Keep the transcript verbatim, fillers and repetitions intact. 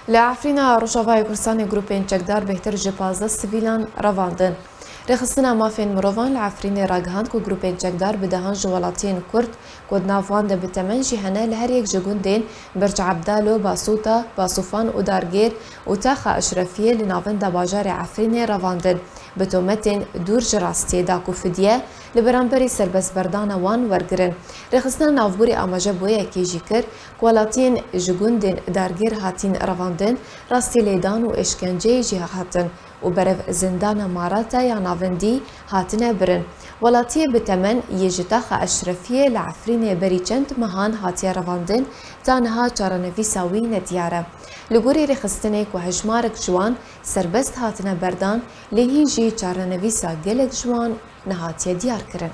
Li Efrîna Rojavayê Kurdistanê grûpên çekdar bêhtir ji pazdeh sivîlan revandin. Rêxistina Mafên Mirovan li Efrînê ragihand ku grûpên çekdar bi dehan ji welatiyên Kurd ku di nav wan de bi temen jî hene, li her yek ji gundên Birc Ebdalo, Basûta, Basûfan û Dargêr û Taxa Eşrefiyê li navenda bajarê Efrînê revandin, bi tometên dûr ji rastiyê da ku fidye li beramberî serbestberdana wan wergirin. Rêxistina navborî amaje bi wê yekê jî kir ku welatiyên ji gundên Dargêr hatîn revandin, rastî lêdan û êşkenceyê jî hatin û berev zindana Marata ya navendî hatine birin. Welatiyê bi temen yê ji Taxa Eşrefiyê li Efrînê berî çend mehan hatiye revandin, ta niha çarenivîsa wî nediyar e. Li gorî rêxistinê ku hejmarek ji wan serbest hatine berdan, lê hîn jî çarenivîsa gelek ji wan nehatiye diyarkirin.